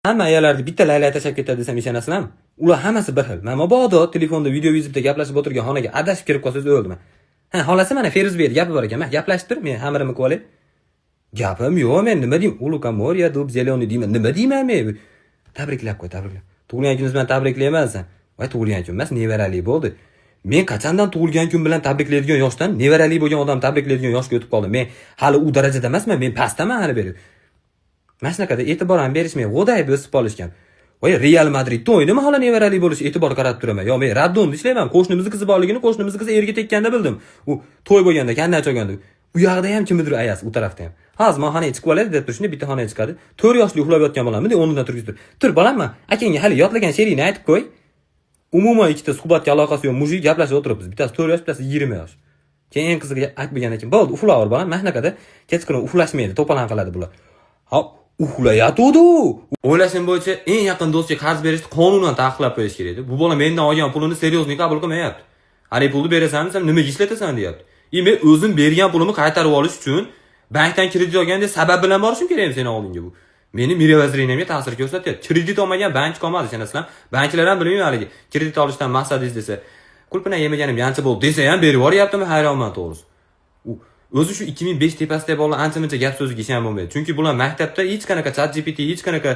Hamma ayollarni bitta laylak tashlab ketadi desam, ishonasizlarmi? Ular hammasi bir xil. Man mabodo telefonda видеовызов da gaplashib o'tirgan xonaga adashib kirib qolsangiz, o'ldim. Ha, xolasi, mana Feruz bek gapi bor ekan. Man gaplashib tur, men xamirimni qilib olay. Gapim yo'q, men nima deyman? "У лукоморья дуб зелёный" deyman. Nima deyman men? Tabriklab qo'y, tabriklab. Tug'ilgan kuningiz bilan tabriklayman desam. Voy, tug'ilgan kun emas, nevarali bo'ldi. Men qachondan tug'ilgan kun bilan tabriklaydigan yoshdan nevarali bo'lgan odam tabriklaydigan yoshga o'tib qoldim? Men hali u darajada emasman, men pastdaman hali beri. Mana shunaqada e'tibor ham berishmay, g'o'dayib o'sib qolishgan. Voy, Real Madridda o'ynimi hali nevarali bo'lish e'tibor qaratib turaman. Yo, men роддом da ishlayman. Qo'shnimizni qizi borligini qo'shnimizni qizi erga tekkanda bildim. U to'y bo'lganda, kandaj olganda. U yoqda ham kimnidir ayasi, u tarafda ham. Hozir man xonaga chiqib oladi deb turishni, bitta xonaga chiqadi. 4 yoshli uxlab yotgan bolam bunday o'rnidan turgizib turib. Tur, bolammi? Akangga hali yodlagan she'ringni aytib qo'y. Umuman ikkita suhbatga aloqasi yo'q мужик gaplashib o'tiribmiz. Bittasi 4 yosh, bittasi 20 yosh. Keyin eng qizig'i, aytib bo'lgandan keyin bo'ldi, uxlaver bolam. Mana shunaqada kechqurun uxlashmaydi, to'polon qiladi bular. Ha, uxlayotgandi. O'ylashim bo'yicha, eng yaqin do'stga qarz berishni qonunan taqiqlab qo'yish kerak edi. Bu bola mendan olgan pulini серьезный qabul qilmayapti. Haligi pulni berasan desam, nimaga ishlatasan deyapti. И men o'zim bergan pulimni qaytarib olish uchun bankdan kredit olganda sabab bilan borishim kerakmi seni oldingga bu? Meni мировоззрение mga ta'sir ko'rsatyapti. Kredit olmagan bank qolmadi, ishonasizlar? Banklar ham bilmayman, haligi kredit olishdan maqsadingiz desa, qulpinay yemaganim yancha bo'ldi desa ham berib yuboryaptimi, hayronman to'g'risi. U o'zi shu 2005 tepasidagi bolalar ancha muncha gap so'ziga ishonib bo'lmaydi. Chunki bular maktabda hech qanaqa ChatGPT, hech qanaqa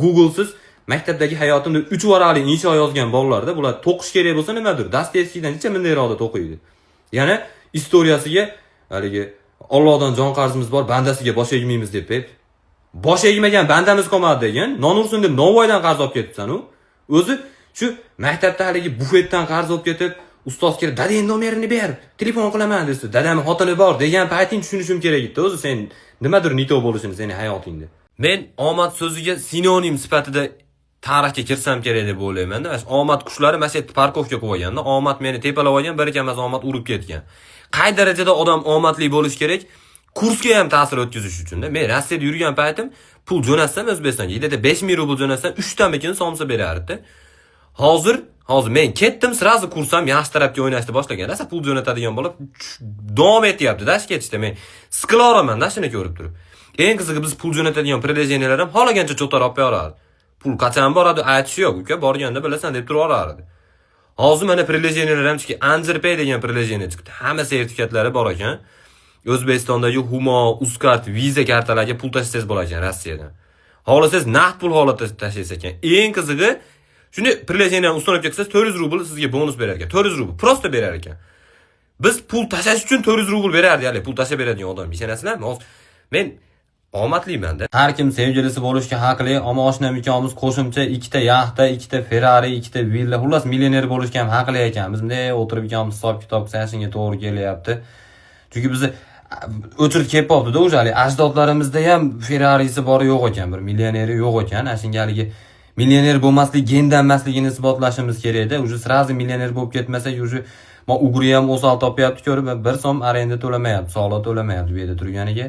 Google'siz maktabdagi hayotimda 3 varaqli insho yozgan bolalarda, bular to'qish kerak bo'lsa nimadir, Dostoyevskiydan necha mindayroqda to'qiydi. Yana istoriyasiga haligi "Allohdan jon qarzimiz bor, bandasiga bosh egmaymiz" deb berdi. Bosh egmagan bandamiz qolmadi degan, non ursin deb Novvoydan qarz olib ketibsan u. O'zi shu maktabda haligi bufetdan qarz olib ketib, ustoz kelib, "Dadang nomerini ber, telefon qilaman" desa, "Dadam xotini bor" degan payting tushunishim kerak edi o'zi sen nimadir не то bo'lishini seni hayotingda. Men omad so'ziga sinonim sifatida tarixga kirsam kerak deb o'ylayman-da. Mana shu omad qushlari mana shu yerda парковка qilib olganda, omad meni tepalab olgan, bir ekanmas omad urib ketgan. Qay darajada odam omadli bo'lishi kerak? Kursga ham ta'sir o'tkazish uchun-da. Men Rossiyada yurgan paytim pul jo'natsam O'zbekistonga, где-то 5000 rubl jo'natsam, 3 tamikin somsa berardi. Hozir men ketdim, сразу kurs ham yaxshi tarafga o'ynashni boshlagan. Rosa pul jo'natadigan bola davom etyapti-da shu ketishda. Men siqilaveraman-da shuni ko'rib turib. Eng qizig'i, biz pul jo'natadigan приложения lar ham xohlagancha cho'tar olib beradi. Pul qachon boradi, aytishi yo'q, uka, borganda bilasan deb turib yuborardi. Hozir mana приложения lar ham chiqdi. Anzirpay degan приложение chiqdi. Hamma sertifikatlari bor ekan. O'zbekistondagi Humo, Uzcard, Visa kartalarga pul tashlasangiz bo'lar ekan Rossiyadan. Xohlasangiz naqd pul holatda tashlaysiz ekan. Eng qizig'i, shuni приложение ni установка qilsangiz, 400 rubl sizga bonus berar ekan. 400 rubl просто berar ekan. Biz pul tashlash uchun 400 rubl berardi, ya'ni pul tashlab beradigan odam. Ishonasizlarmi? Hozir men omadliman-da. Har kim sevgilisi bo'lishga haqli, ammo oshnam ikkovimiz qo'shimcha ikkita yaxta, ikkita Ferrari, ikkita villa, xullas millioner bo'lishga ham haqli ekanmiz. Bunday o'tirib ikkovimiz hisob kitob qilsa, shunga to'g'ri kelyapti. Chunki bizni o'chirib kelib qolibdi-da уже, hali ajdodlarimizda ham Ferrarisi bor yo'q ekan, bir millioneri yo'q ekan. Ana shunga haligi millioner bo'lmaslik gendan emasligini isbotlashimiz kerakda. Уже сразу millioner bo'lib ketmasak, уже ma ugri ham o'sal topyapti ko'rib, bir so'm arenda to'lamayapti, soliq to'lamayapti bu yerda turganiga.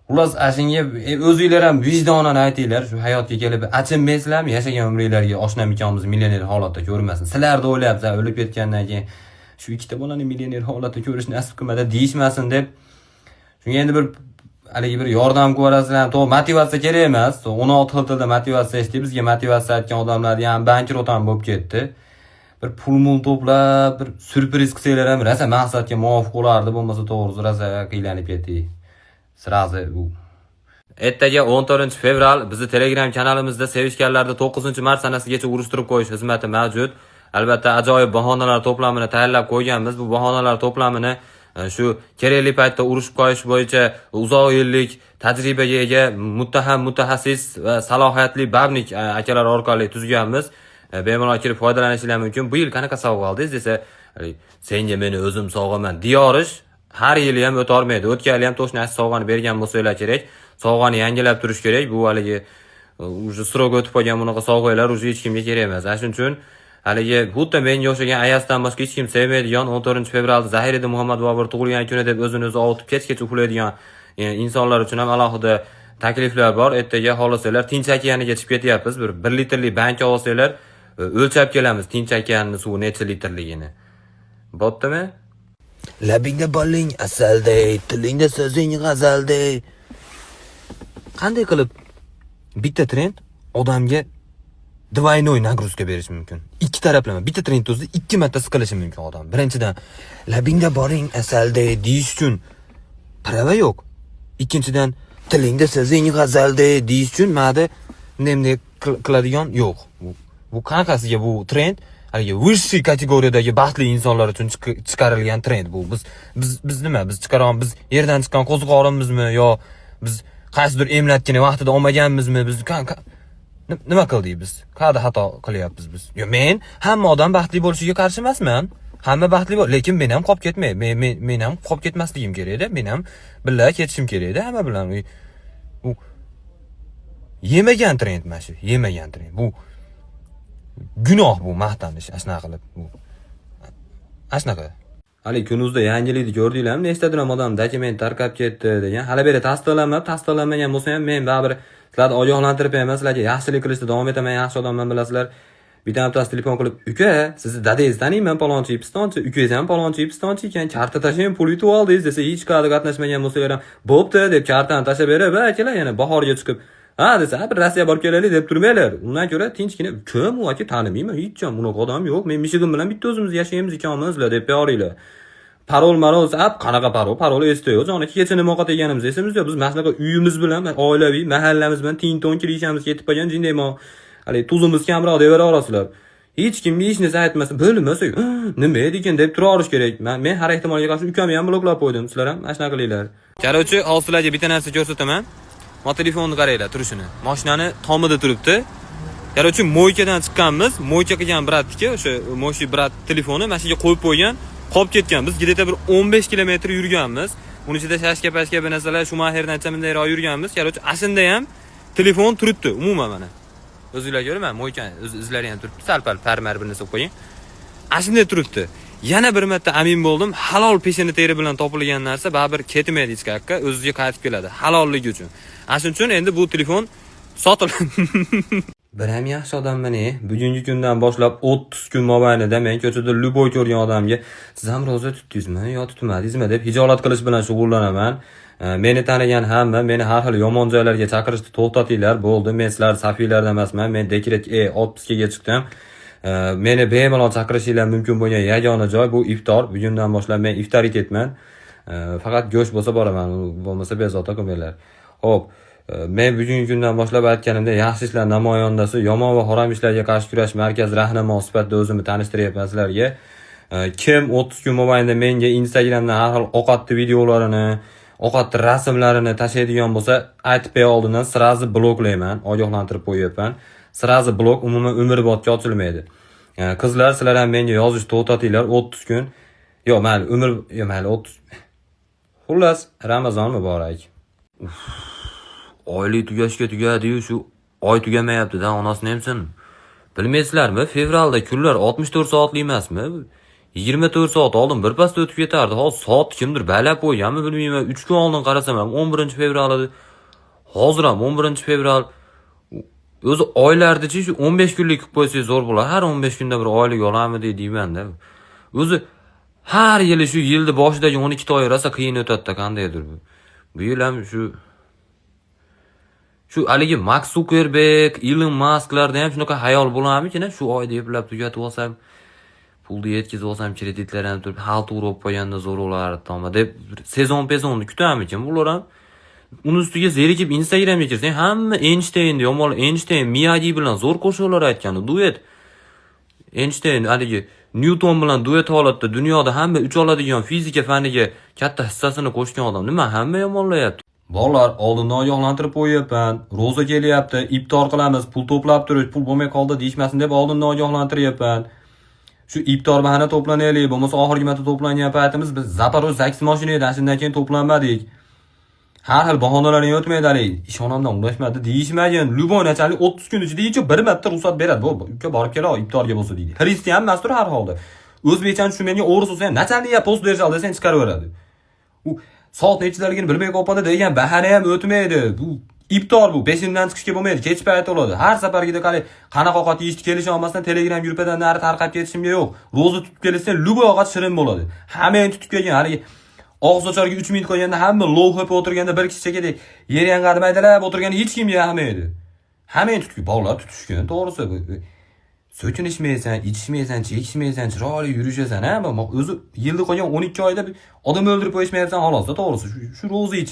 Xullas, ana shunga o'zinglar ham vijdonan aytinglar, shu hayotga kelib achinmaysizlarmi yashagan umringlarga oshnam ikkovimiz millioner holatda ko'rmasin. Sizlarni o'ylayapsiz, o'lib ketgandan keyin shu ikkita bolani millioner holatda ko'rish nasib qilmadi deyishmasin deb. Shunga endi bir haligi bir yordam qilib yuborasizlar. To'g'ri, motivatsiya kerak emas. 16 xil tilda motivatsiya eshitdik. Bizga motivatsiya aytgan odamlar ham bankrot ham bo'lib ketdi. Bir pul mul to'plab, bir syurpriz qilsanglar ham rosa maqsadga muvofiq bo'lardi. Bo'lmasa, to'g'risi, rosa qiynalib ketdik. Сразу u. Ertaga 14 fevral bizni Telegram kanalimizda sevishganlarda 9 mart sanasigacha urushtirib qo'yish xizmati mavjud. Albatta, ajoyib bahonalar to'plamini tayyorlab qo'yganmiz. Bu bahonalar to'plamini shu kerakli paytda urushib qo'yish bo'yicha uzoq yillik tajribaga ega muttaham mutaxassis va salohiyatli бабник akalar orqali tuzganmiz. Bemalol kirib foydalanishingiz mumkin. "Bu yil qanaqa sovg'a oldingiz?" desa, "Senga meni o'zim sovg'aman" deyorish har yili ham o'tolmaydi. O'tgan yili ham точно sovg'ani bergan bo'lsanglar kerak. Sovg'ani yangilab turish kerak. Bu haligi уже срок o'tib qolgan bunaqa sovg'alar уже hech kimga kerak emas. Ana shuning uchun haligi xuddi menga o'xshagan ayasdan boshqa hech kim sevmaydigan, 14 fevralda Zahiriddin Muhammad Bobur tug'ilgan kuni deb o'zini o'zi ovutib kechgacha uxlaydigan insonlar uchun ham alohida takliflar bor. Ertaga xohlasanglar, Tinch okeaniga chiqib ketyapmiz. Bir 1 litrli banka olsanglar, o'lchab kelamiz Tinch okeanini suvi necha litrligini. Bo'ptimi? Labingda boling asalday, tilingda so'zing g'azalday. Qanday qilib bitta trend Odamga двойной нагрузка berishi mumkin. Ikki taraflama, bitta trend o'zida ikki marta siqilishi mumkin odam. Birinchidan, "Labingda boring asalday" deyish uchun права yo'q. Ikkinchidan, "Tilingda so'zing g'azalday" deyish uchun mada bunday qiladigan yo'q. Bu qanaqasiga bu trend? Haligi высший kategoriyadagi baxtli insonlar uchun chiqarilgan trend bu. Biz nima? Biz chiqaran, biz yerdan chiqqan qo'ziqorinmizmi yo biz qaysidir emlatgini vaqtida olmaganmizmi? Biz nima qildik biz? Qayerda xato qilyapmiz biz? Yo, men hamma odam baxtli bo'lishiga qarshi emasman. Hamma baxtli bo'l, lekin men ham qolib ketmay. Men ham qolib ketmasligim kerak-da. Men ham birga ketishim kerak-da hamma bilan. U yemagan trend mana shu, yemagan trend. Bu gunoh, bu maqtanish, ana shunaqa qilib. Bu ana shunaqa. Hali kunuzda yangilikni ko'rdinglarmi? Nechtadir ham odam dokument tarqab ketdi degan. Hali beri tasdiqlanmadi, tasdiqlanmagan bo'lsa ham men baribir sizlarni ogohlantirib qo'yaman, sizlarga yaxshilik qilishda davom etaman, yaxshi odamman, bilasizlar. Bitta bittasi telefon qilib, "Uka, sizni dadangizni taniyman, palonchi pistonchi, ukangiz ham palonchi pistonchi ekan, karta tashlang, pul yutib oldingiz" desa, hech qayerda qatnashmagan bo'lsalar ham, "Bo'pti" deb kartani tashlab berib, akalar, yana bahorga chiqib, ha desa, "Ha, bir Rossiya borib kelaylik" deb turmanglar. Undan ko'ra tinchgina, "Kim u, aka, tanimayman, hech ham unaqa odam yo'q. Men mishig'im bilan bitta o'zimiz yashaymiz ikkovimizlar" deb yoringlar. Parol marol, ap qanaqa parol? Parol esda yo'q. Joni, kecha nima ovqat yeganimiz esimizda yo'q. Biz mana shunaqa uyimiz bilan, oilaviy mahallamiz bilan tinton kirishamiz ketib qolgan jindaymo. Haligi tuzimiz kamroq deb beraverasizlar. Hech kimga hech narsa aytmasdan, bilmasa, nima edi ekan deb turaverish kerak. Men har ehtimolga qarshi ukamni ham bloklab qo'ydim. Sizlar ham mana shunaqa qilinglar. Короче, hozir sizlarga bitta narsa ko'rsataman. Ma telefonni qaranglar turishini. Mashinani tomida turibdi. Короче, мойка dan chiqqanmiz. Мойка qilgan брат niki, o'sha мойщик брат telefoni mana shu yerga qo'yib qo'ygan, qolib ketgan. Biz где-то bir 15 kilometr yurganmiz. Uni ichida shashka pashka bir narsalar, Shumaxerdan mundayroq yurganmiz. Короче, ashunda ham telefon turibdi umuman mana. O'zinglar ko'raman, мойка izlari ham turibdi. Sal-pal parmar bir narsa qo'ying. Ana shunday turibdi. Yana bir marta amin bo'ldim. Halol peshona teri bilan topilgan narsa baribir ketmaydi hech qayerga, o'ziga qaytib keladi. Halolligi uchun. Ana shuning uchun endi bu telefon sotiladi. Bir ham yaxshi odamman e. Bugungi kundan boshlab 30 kun mobaynida men ko'chada любой ko'rgan odamga "Siz ham ro'za tutdingizmi yo tutmadingizmi?" deb hijolat qilish bilan shug'ullanaman. Meni tanigan hamma meni har xil yomon joylarga chaqirishni to'xtatinglar. Bo'ldi, men sizlar safiylardan emasman. Men dekret отпуска ga chiqdim. Meni bemalol chaqirishinglar mumkin bo'lgan yagona joy bu iftor. Bugundan boshlab men iftorlik etman. Faqat go'sht bo'lsa boraman, bo'lmasa bezovta qilmanglar. Xo'p, men bugungi kundan boshlab aytganimdek, yaxshi ishlar namoyandasi, yomon va harom ishlarga qarshi kurash markazi rahnamosi sifatida o'zimni tanishtiryapman sizlarga. Kim 30 kun mobaynida menga Instagramdan har xil ovqatni videolarini, ovqatni rasmlarini tashlaydigan bo'lsa, aytib qo'ya oldindan, сразу bloklayman, ogohlantirib qo'yyapman. Сразу blok, umuman umrbodga ochilmaydi. Qizlar, sizlar ham menga yozishni to'xtatinglar 30 kun. Yo'q, mayli, umr, yo'q, mayli 30. Xullas, Ramazon muborak. Oylik tugashga tugadi-yu, shu oy tugamayapti-da, onasini emsin. Bilmaysizlarmi, fevralda kunlar 64 soatli emasmi? 24 soat oldin birpasda o'tib ketardi. Hozir soat kimdir balab qo'yganmi bilmayman. 3 kun oldin qarasam ham 11 fevral edi. Hozir ham 11 fevral. O'zi oylardichi shu 15 kunlik qilib qo'ysangiz zo'r bo'ladi. Har 15 kunda bir oylik olamidi deyman-da. O'zi har yili shu yilni boshidagi 12 ta oy rosa qiyin o'tadi-da, qandaydir bu. Bu yil ham shu haligi Mark Zuckerberg, Elon Musklarda ham shunaqa hayol bo'larmikin, shu oyda eplab tugatib olsam, pulni yetkazib olsam, kreditlar ham turib, xaltura bo'lib qo'yganda zo'r bo'lardi toma deb sezon pezonni kutarmikin bular ham? Uni ustiga zerikib Instagramga kirsang, hamma Eynshteyn, yomon Eynshteyn, Miyagi bilan zo'r qo'shiqlar aytgan, duet. Eynshteyn haligi Nyuton bilan duet holatda dunyoda hamma uch oladigan fizika faniga katta hissasini qo'shgan odam. Nima hamma yomonlayapti? Bolalar, oldindan ogohlantirib qo'yyapman. Ro'za kelyapti, iftor qilamiz, pul to'plab turish, pul bo'lmay qoldi deyishmasin deb oldindan ogohlantiryapman. Shu iftor bahana to'planaylik, bo'lmasa oxirgi marta to'plangan paytimiz biz Zaporoj Zakis mashina edi, shundan keyin to'planmadik. Har xil bahonalaring o'tmaydi haligi. Ishonamdan ulashmadi deyishmagin. Любой начальник 30 kun ichida hech bir marta ruxsat beradi. Bu uka borib kela, iftorga bo'lsa deydi. Xristian emasdir har holda. O'zbekchani tushunmaydigan o'ris bo'lsa ham "Начальник, я пост держал" desang chiqaraveradi. U soat nechidaligini bilmay qoladi degan bahana ham o'tmaydi. Bu iftor bu. Peshindan chiqishga bo'lmaydi. Kech payt bo'ladi. Har safargida qali qanaqa ovqat yeyishni kelisha olmasdan Telegram gruppadan nari tarqab ketishimga yo'q. Ro'za tutib kelsa, любой ovqat shirin bo'ladi. Hamma tutib kelgan haligi og'iz ocharga 3 minut qolganda hamma lov qilib o'tirganda bir kishi chekadek yer yang'adi maydalab o'tirganda hech kimga yoqmaydi. Hammang tutgin, bog'lar tutishgan, to'g'risi. So'kinishmaysan, ichishmaysan, chekishmaysan, chiroyli yurishasan, ha? O'zi yilda qolgan 12 oyda bir odam o'ldirib qo'yishmayapsan xolos, to'g'risi. Shu ro'za ichib.